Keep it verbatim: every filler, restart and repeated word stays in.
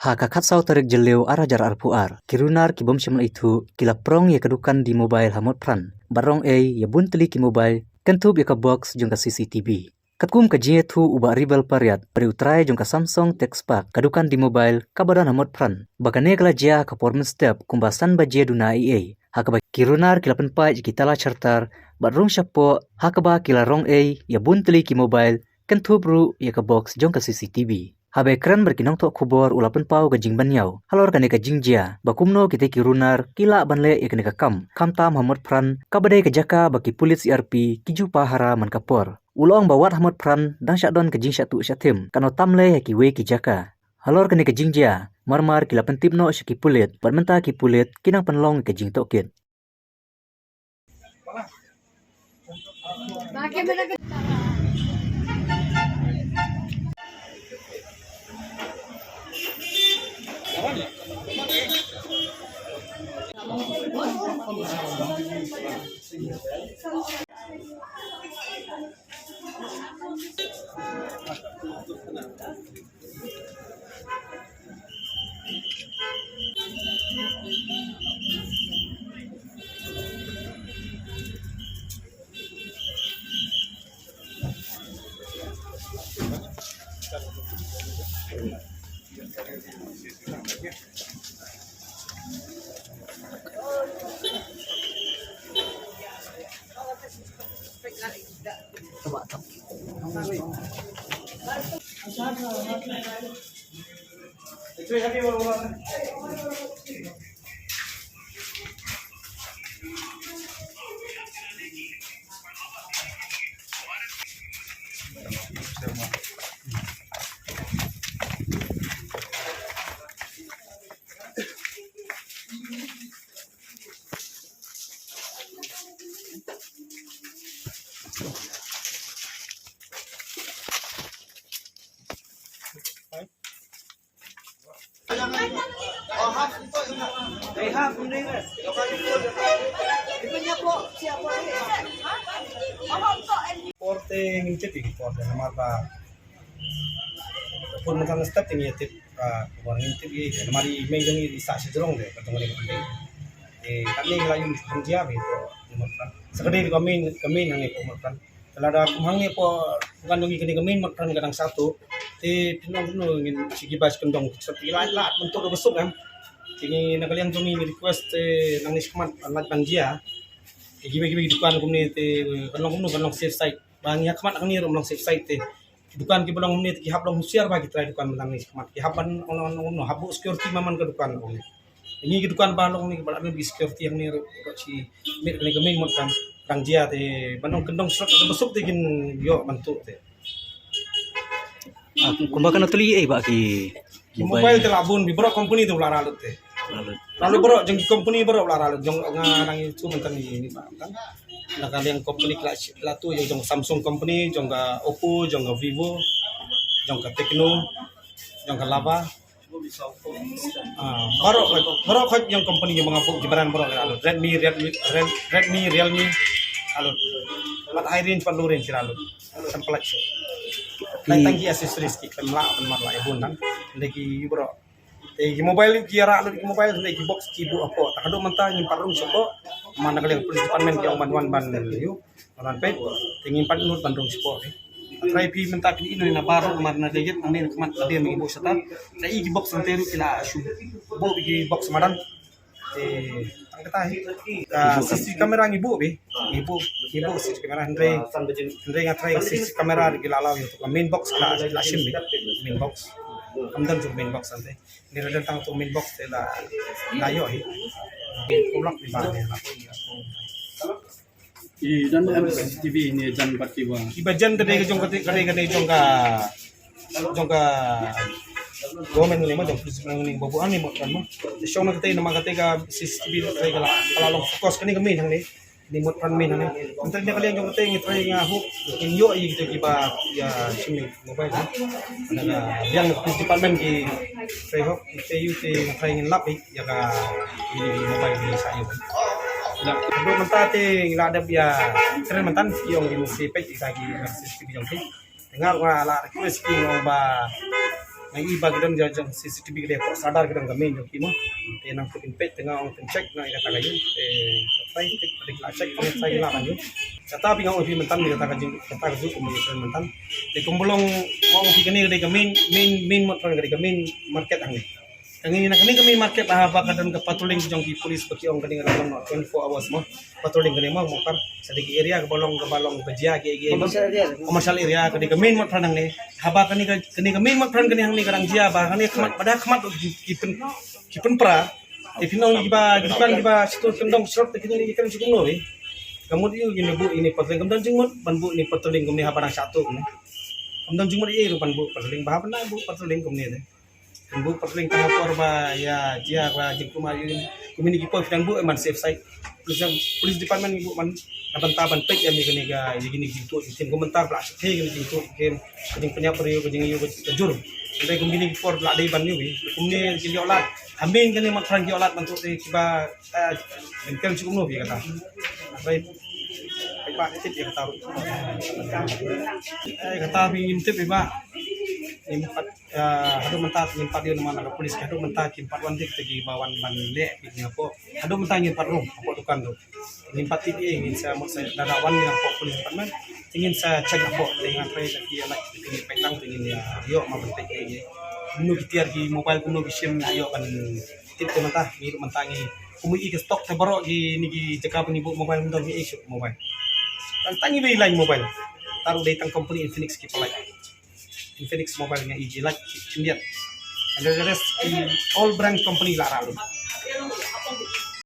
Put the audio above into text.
Ha ka khatsaw tarik Jylliew ar hajar arphew ar, ki runar ki bym shym la ithuh ki la prong ïa ka dukan T-Mobile ha Motphran bad rong ei ïa bun tylli ki mobile kynthup ïa ka box jong ka C C T V. Katkum ka jingïathuh u Bah Ribel Pariat, u trai jong ka Samsung Tech Park, ka dukan T-Mobile kaba don ha Motphran, ba kane ka la jia ha ka por mynstep kumba san baje duna ei ei, ha kaba ki runar ki la pynpait ïa ki tala charter bad rung shapoh, ha kaba ki la rong ei ïa bun tylli ki mobile kynthup ruh ïa ka box jong ka C C T V. Haba ïakren bad ki nongthoh khubor, u la pynpaw ka jingbanïaw halor kane ka jingjia ba kumno kita ki runar ki lah ban leh ïa kane ka kam, khamtam ha Motphran kaba dei ka jaka ba ki pulit C R P ki ju pahara man ka por. U la ong ba wat ha Motphran dang shah don ka jingshah tuh shah thim, katno tam lei ha kiwei ki jaka. Halor kane ka jingjia, marmar ki la pyntip noh sha ki pulit bad mynta ki pulit ki nang pynlong ka jingtohkit. Por te ngin tip ïa ki por te namar ba pun mynta nga start te ngi ïa tip, ah, por ngin tip ïa namar i mei jong i sah sha jrong de ka tong de ka tong de. Eh, katne ngi la ïoh kham jia ba ïa ko Motphran. Sa ka dei ka main, ka main hangne ko Motphran. Te lada kum hangne hapoh dukan jong ngi kane ka main Motphran ka dang sah tuh. Te phin ong kumno ngin shu ki bai shu kyndong sha ki lait lait ban tuh kaba suk em. Te ngi na ka liang jong ngi ngi request te nangne shakhmat lait ban jia. Te kiwei kiwei ki dukan kumne te kan long kumno kan long safe side. Ba ngi ha khmat hangne ruh ban long safe side te. Ki dukan kiba long kumne te ki hap long husiar ba ki trai dukan ba nangne shakhmat. Ki hap ban ong ong ong ong hap buh security man man ka dukan kumne. Ngi ki dukan ba long ne ba la security hangne ruh ba shi miet kane ka main Motphran dang jia te ban ong kyndong shlot kaba suk te kin ïoh ban tuh te. Ah, kumba kano tylli ei ba ki mobile te la bun bi baroh company te u la rah lut te. La lut. La lut baroh jong ki company baroh u la rah lut jong nga nang ïathuh mynta ni ni ba mynta. Na ka liang company ki la shi-, la tuh jong Samsung company, jong ka Oppo, jong ka Vivo, jong ka Tecno, jong ka Lava. Ah, baroh, baroh khot jong company jong nga buh ki brand baroh la lut. Redmi, Redmi, Red-, Redmi, Realme, la lut. Bad high range bad low range la lut. Sample like so. Ki- Lai tang ki accessories ki khlem lah ban mar la i bun dang. Nda ki baroh. Te ki mobile ki ïa rah lut ki mobile nda ki box ki buh hapoh. Tang haduh mynta ngim pat rung shapoh. Namar na ka liang police department ki ong ban wan ban ïoh. Wan peit, te ngim pat nud ban rung shapoh te. Trai phi mynta phi ïohi na baroh mar na ka ïit nangne na khmat lade ngi buh shatar. Te i ki box hangtei ruh ki la shu buh ki box madan. Te tang kata hi. Ka C C T V camera ngi buh bha. Ngi buh, ngi buh C C T V camera hynrei, hynrei nga trai C C T V camera ki la law ïa tu ka main box ki la, ki la shim bha. Main box. Kam don tu main box hangtei. Ni la don tang tu main box te la, la ïoh hi. Ki ulak ni ba ni la. I don em C C T V ne jan bad ki ba. Ki ba jan te dei ka jong ka te, ka dei, ka dei jong ka, jong ka government ne ma jong police ne ba buh ani mo kan mo. Te shong na ka te nama ka te ka C C T V te ka la, ka la long focus kane ka main hangne. Ni Motphran main hangne. Ynda ne ka liang jong ka te ngi trai nga hope ngin ïoh i te ki ba ïa shim mobile. Na ka liang police department ki trai hope ki te ïoh te ngi trai ngin lap i. Ïa ka, ïa ka mobile ngi sa ïoh. Ïa, haduh mynta te ngi la dep ïa, kren mynta ki ong ki mesti peit ïa ka ki message ki jong ki. Nga ruh nga la request ki ong ba Ngi ba ki don jong C C T V ki dei pok sadar ki don ka main jong ki mo. Te nang put in peit te nga ong pyncheck na ïa kata ka ïing. Te try te peit la check te try la ban ïing. Kata phi nga ong phi mynta ni kata ka jing kata ka juk mynta. Te kum ba long ong phi kane ka dei ka main main main mot ka dei ka main market hangne. Ka ngi na kane ka main market ba haba ka don ka patrolling jong ki police ba ki ong ka dei ka long twenty-four hours mo. Patrolling kane mo mo kar sa dei ki area ka ba long ka ba long ba jia ki ki commercial area ka dei ka main mot hangne. Haba kane ka kane ka main mot hangne hangne ka dang jia ba hangne khmat ba da khmat ki pyn ki pynpra. Te phi nong ki ba ki dukan ki ba situ kyndong srot te kine ki kren sikum no. Ka mut ïa kine bu ine patrolling kam don jingmut ban bu ine patrolling kumne haba dang satu kumne. Kam don jingmut ïa ru ban bu patrolling ba haba na bu patrolling kumne te. Kan bu patrolling tang por ba ïa jia ba jingkuma ïa kumne ki por phi dang bu man safe side. Police police department bu man na bynta ban peit ïa kine ka ïa kine jingtuh jingtim kumta ba la shu kine jingtuh jingtim jingpynïap briew jingïoh jur. Ndai kumne ki por la dei ban ïoh kumne ki ïoh lad. Hamin kane mat phrang ki ïoh lad ban tuh te kiba Bengkel sikum no bi kata. Baik. Baik ba tip ïa kata. Eh kata bi ngim tip ba. Ngim pat haduh mynta ngim pat ïa namar ka police haduh mynta kim pat wan dik te ki ba wan ban leh bi ngin hapoh. Haduh mynta ngim pat rung hapoh dukan tu. Ngim pat tip ïa ngin sa mut sa da da wan ngin hapoh police department. Ngin sa check hapoh te ngan try da ki ïa lak ki peit lang te ngin ïa ïoh ma ban peit ïa. Kumno ki tiar ki mobile kumno ki sim ïa ïoh ban tip te mynta ngi ruh mynta ngi kumno i ki stock te baroh ki ni ki jaka ba ngi buh mobile mynta ngi i shuh mobile. Tang tang ngi ba i line mobile. Taruh dei tang company Infinix ki palai. Infinix mobile ngi i ki lak ki khyndiat. And the rest ki all brand company la ralu.